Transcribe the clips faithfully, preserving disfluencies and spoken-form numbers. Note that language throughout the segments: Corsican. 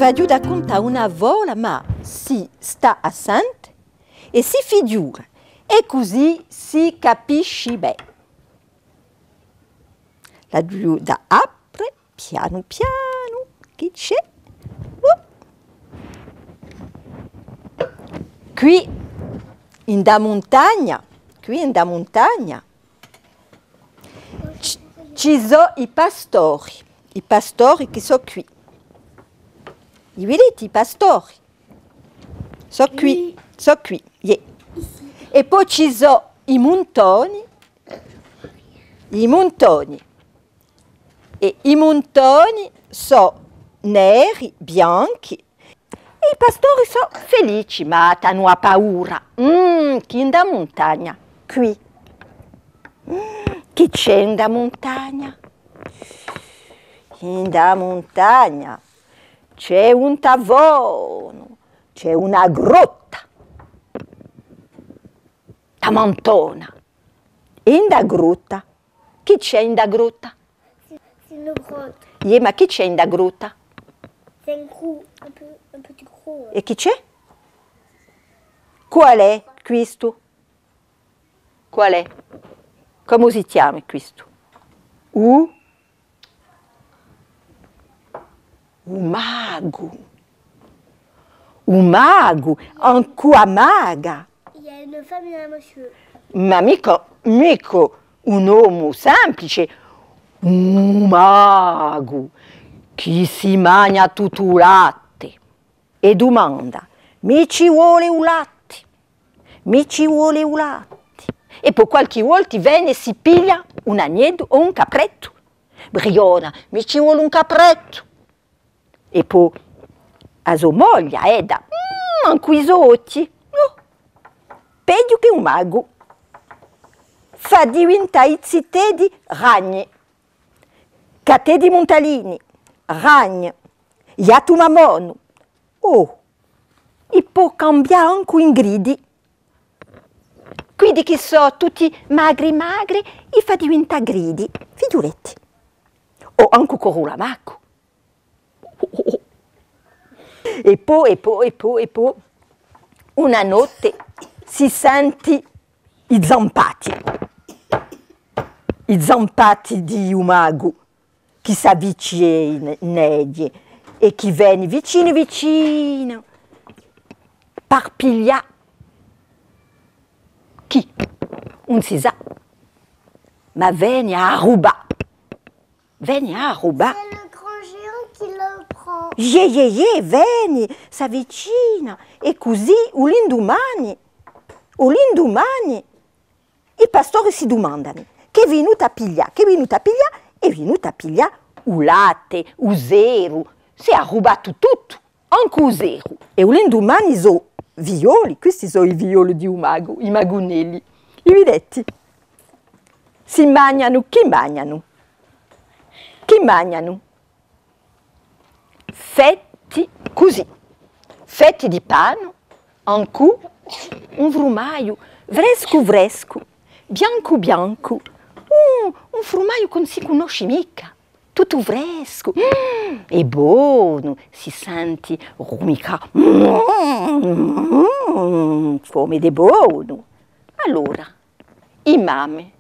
Aghju da cuntà una fola, ma si stà à sente è si fighjula, è cusì si capisci bè. L'aghju da apre pianu pianu, chì ci hè? Uh! Quì, in da muntagna, quì in da muntagna, ci, ci sò i pastori, i pastori chì sò quì. I viditi i pastori? Sò quì, sò quì, iè. È po ci sò i muntoni, i muntoni. È i muntoni sò neri, bianchi, è i pastori sò felici, ma t'anu a paura. Mm, chì in da muntagna, quì. Mm, chì ci hè in da muntagna? In da muntagna ci hè un tavonu, ci hè una grotta. Tamantona. È in da grotta? Chì ci hè in da grotta? C'est, c'est une grotte. Iè, ma chì ci hè in da grotta? C'est un trou, un peu, un petit trou, ouais. È chì ci hè? Qual hè quistu? Qual hè? Cumu si chjama quistu? U? U magu. U magu, ancu a maga. Il y a une femme et un monsieur. Ma micca, micca un omu simplice, u magu, chì si magna tuttu u latte. È dumanda: mi ci vole u latte, mi ci vole u latte. È po qualchì volta vene è si piglia un agneddu o un caprettu. Briona, mi ci vole un caprettu. È po a so moglia, edda, mm, ancu i so ochji, oh, peghju chè u magu. Fà divintà i ziteddi ragni, cateddi muntalini, ragni, ghjattu mamonu. Oh, i pò cambià ancu in gridi. Quiddi chì sò tutti magri magri, i fà divintà gridi, fighjuleti. O ancu corulamacu. È po, è po, è po, è po, una notte si senti i zampati. I zampati di u magu chì s'avvicinegghja è chì veni vicinu vicinu par piglià. Chì? Ùn si sà, ma veni à rubà. Veni à rubà. C'est le grand géant qui le prend. Iè, iè, iè, veni, s'avvicina. È cusì, u lindumani, u lindumani, i pastori si dumandani: chì hè vinutu à piglià? Chì hè vinutu à piglià? Hè vinutu à piglià u latte, u seru, s'hà rubatu tuttu, ancu u seru. È u lindumani i so figlioli, quisti sò i figlioli di u magu, i magunelli. I videti? Si magnanu, chì magnanu? Chì magnanu? Fetti cusì, fetti di panu, ancu un frumagliu frescu frescu, biancu biancu, un, un frumagliu chì ùn si cunnosci micca, tuttu frescu, mm, è bonu, si senti rumicà, mm, mm, mm, cumu hè bonu. Allora, i mammi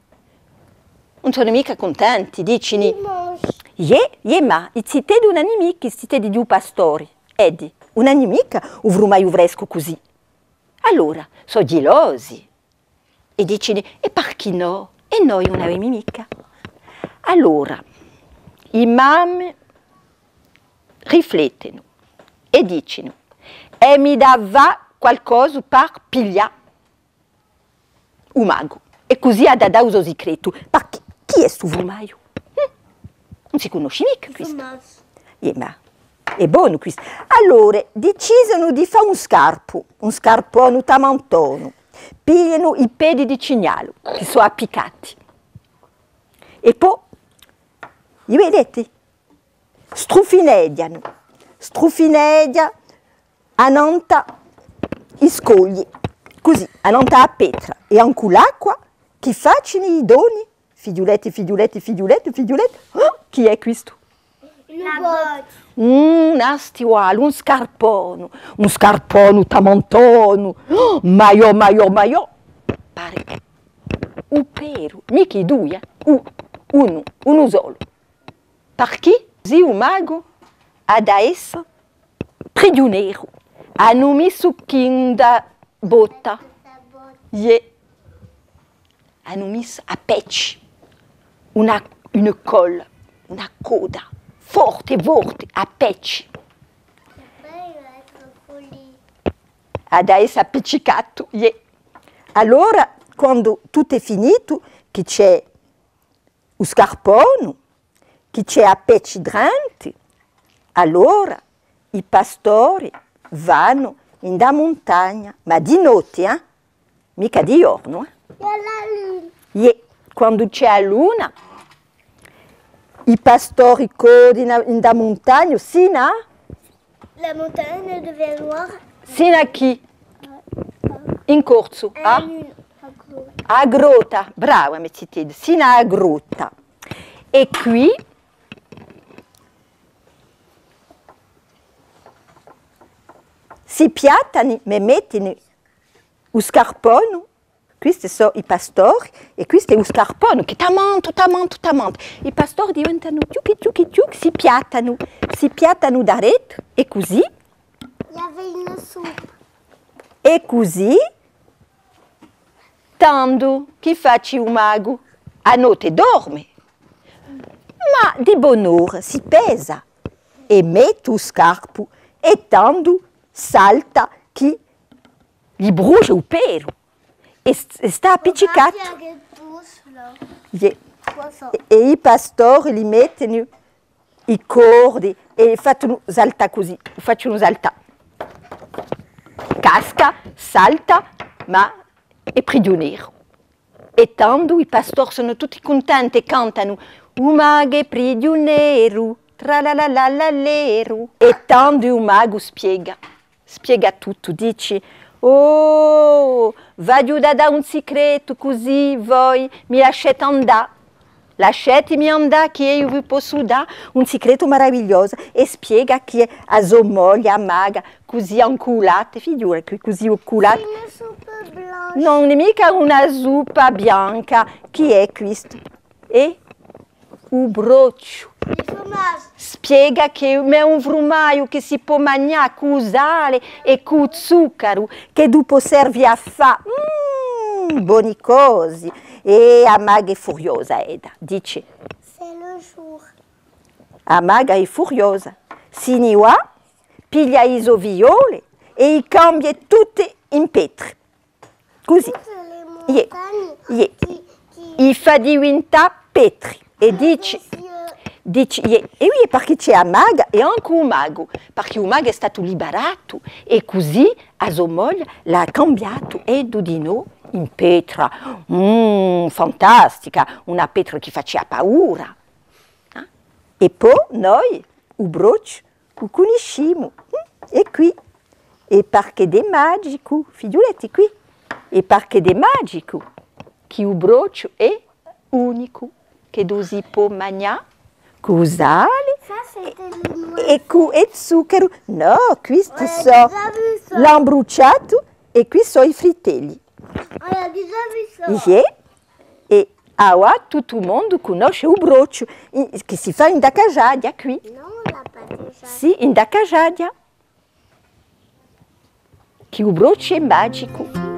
ùn sò micca cuntenti, dicini: iè, iè, ma i ziteddi ùn ani micca, i ziteddi di u pastori, eddi, ùn ani micca u frumagliu frescu cusì. Allora, sò ghjilosi è dicini: è parchì nò? È noi ùn avemi micca. Allora, i mammi riflettenu è dicinu: emi da fà qualcosa par piglià u magu. È cusì hà da dà u so sicretu. Parchì, chì hè stu frumagliu? Hm? Ùn si cunnosci micca quistu. Iè, ma hè bonu quistu. Allora, dicisenu di fà un scarpu, un scarponu tamantonu. Piglianu i pedi di cignalu, chì sò appiccati. È po, i videti? Strufineghjanu, strufineghja annantu i scogli, cusì, annantu à a petra, è ancu l'acqua, chì facini i donni, figliuleti, figliuleti, figliuleti, figliuleti, oh, chì hè quistu? Una boccia. Una stivala, un scarponu, un scarponu tamantonu. Oh, maiò, maiò, maiò. Pari u peru, micca i dui, eh. U-, unu, unu solu. Parchì? Cusì u magu hà da essa prigiuneru. Anu missu chì in da botta. Iè. Anu missu à pecci. Una, une colle, una coda. Forte, forte, à pecci. Hà da essa appiccicatu, iè. Allora, quandu tuttu hè finitu, chì ci hè u scarponu, chì ci hè à pecci drentu, allora i pastori vanu in da muntagna, ma di notti, eh? Micca di ghjornu, eh? Iè, quandu ci hè a luna, i pastori correnu in da muntagna, sinu à... La montagne de Vernoire. Sinu à chì? In corsu, à? À a grotta, brava, mè zitedda, sinu à a grotta. È quì si piattanu, mè mettenu u scarponu. Quisti sò i pastori è quistu hè u scarponu, chì tamantu, tamantu, tamantu. I pastori diventanu chjuchi, chjuchi, chjuchi, si piattanu, si piattanu daretu è cusì. È cusì, tandu, chì faci u magu? A notte dorme. Ma di bon'ora si pesa è mette u scarpu è tandu salta chì li brusgia u peru è s-, è stà appiccicatu. Iè. È, è i pastori li mettenu i cordi è facenu saltà cusì, facenu saltà. Casca, salta, ma hè prigiuneru. È tandu i pastori sò tutti cuntenti è cantanu: "U magu hè prigiuneru, tralalalaleru." È tandu u magu spiega, spiega tuttu, dici: "Oh, v'aghju da dà un sicretu, cusì voi mi lasciate andà. Lasciatemi andà, chì eiu vi possu dà un sicretu maravigliosu." È spiega chì a so moglia, a maga, cusì inculata, fighjulati, cusì inculata. Nò, ùn hè micca una suppa bianca, chì hè quistu? Hè u brocciu. Spiega chì hè un frumagliu chì si pò magnà cù u sale è cù u zuccaru, chì dopu servi à fà, mm, boni cosi. È a maga hè furiosa, edda, dici. A maga hè furiosa. Si ni và, piglia i so figlioli è i cambia tutti in petri. Cusì. Iè, iè. I fà diventà petri. È dici, dici, iè, è iè, parchì ci hè a maga è ancu u magu, parchì u magu hè statu liberatu, è cusì a so moglia l'hà cambiatu, è di novu in petra. Mm, fantastica, una petra chì facia paura. Eh? È po noi, u brocciu, u cunniscimu, hm? Hè quì. È parchì hè magicu, fighjulati quì. È parchì hè magicu, chì u brocciu hè unicu, chì u si pò magnà cù u sale è, è cù u zuccaru. Nò, quisti sò l'ambruciatu è quì sò i fritelli. Iè, è avà tuttu u mondu cunnosce u brocciu, i-, chì si fà in da casaghja quì. Sì, in da casaghja. Chì u brocciu hè magicu.